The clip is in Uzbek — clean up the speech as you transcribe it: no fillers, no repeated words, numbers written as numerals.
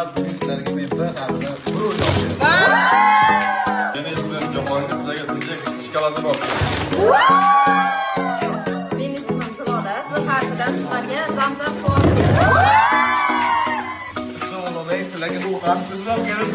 Rahmat, bugun sizlarga men B harfini bir o'ylab. Meni ismim Jahongir, sizlarga DJ shokoladi bor. Meni ismim Zilola. Z harfidan sizlarga Zamzam suvi. Ismim Ulug'bek, sizlarga bu harfni kelib.